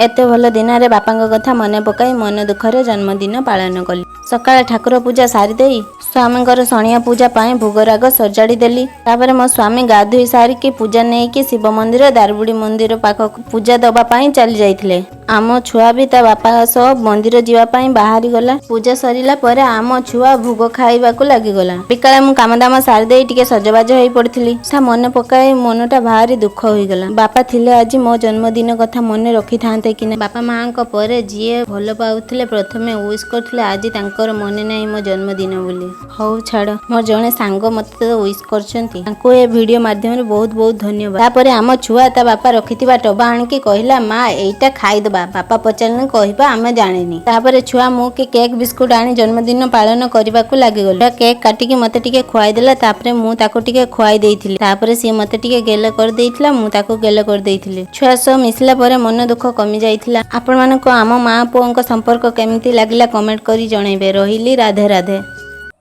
ଏତେ ଭଲ ଦିନରେ ବାପାଙ୍କ କଥା ମନେ ପକାଇ ମନ ଦୁଃଖରେ ଜନ୍ମଦିନ ପାଳନ କଲି। ସକାଳେ ଠାକୁର ପୂଜା ସାରିଦେଇ ସ୍ୱାମୀଙ୍କର ସଣିଆ ପୂଜା ପାଇଁ ଭୋଗରାଗ ସଜାଡ଼ି ଦେଲି। ତାପରେ ମୋ ସ୍ୱାମୀ ଗାଧୋଇ ସାରିକି ପୂଜା ନେଇକି ଶିବ ମନ୍ଦିର, ଦାରୁବୁଡ଼ି ମନ୍ଦିର ପାଖକୁ ପୂଜା ଦବା ପାଇଁ ଚାଲି ଯାଇଥିଲେ। ଆମ ଛୁଆ ବି ତା ବାପା ସହ ମନ୍ଦିର ଯିବା ପାଇଁ ବାହାରି ଗଲା। ପୂଜା ସରିଲା ପରେ ଆମ ଛୁଆ ଭୋଗ ଖାଇବାକୁ ଲାଗିଗଲା। ବିକାଳେ ମୁଁ କାମଦାମ ସାରିଦେଇ ଟିକେ ସଜବାଜ ହେଇ ପଡ଼ିଥିଲି। ତା ମନେ ପକାଇ ମନଟା ଭାରି ଦୁଃଖ ହୋଇଗଲା। ବାପା ଥିଲେ ଆଜି ମୋ ଜନ୍ମଦିନ କଥା ମନେ ରଖିଥାନ୍ତେ କି ନା। ବାପା ମାଆଙ୍କ ପରେ ଯିଏ ଭଲ ପାଉଥିଲେ, ପ୍ରଥମେ ୱିଶ୍ କରୁଥିଲେ, ଆଜି ତାଙ୍କର ମନେ ନାହିଁ ମୋ ଜନ୍ମଦିନ ବୋଲି। ହଉ ଛାଡ଼, ମୋର ଜଣେ ସାଙ୍ଗ ମୋତେ ତ ୱିଶ୍ କରିଛନ୍ତି, ତାଙ୍କୁ ଏ ଭିଡ଼ିଓ ମାଧ୍ୟମରେ ବହୁତ ବହୁତ ଧନ୍ୟବାଦ। ତାପରେ ଆମ ଛୁଆ ତା ବାପା ରଖିଥିବା ଟବା ଆଣିକି କହିଲା, "ମା, ଏଇଟା ଖାଇଦବା। ବାପା ପଚାରିଲେ କହିବା ଆମେ ଜାଣିନି।" ତାପରେ ଛୁଆ ମୁଁ କି କେକ୍ ବିସ୍କୁଟ ଆଣି ଜନ୍ମଦିନ ପାଳନ କରିବାକୁ ଲାଗିଗଲୁ। କେକ୍ କାଟିକି ମୋତେ ଟିକେ ଖୁଆଇଦେଲା। ତାପରେ ମୁଁ ତାକୁ ଟିକେ ଖୁଆଇ ଦେଇଥିଲି। ତାପରେ ସିଏ ମୋତେ ଟିକେ ଗେଲ କରିଦେଇଥିଲା, ମୁଁ ତାକୁ ଗେଲ କରିଦେଇଥିଲି। ଛୁଆ ସହ ମିଶିଲା ପରେ ମନ ଦୁଃଖ କମି ଯାଇଥିଲା। ଆପଣମାନଙ୍କୁ ଆମ ମା ପୁଅଙ୍କ ସମ୍ପର୍କ କେମିତି ଲାଗିଲା, କମେଣ୍ଟ କରି ଜଣାଇବେ। ରହିଲି, ରାଧେ ରାଧେ।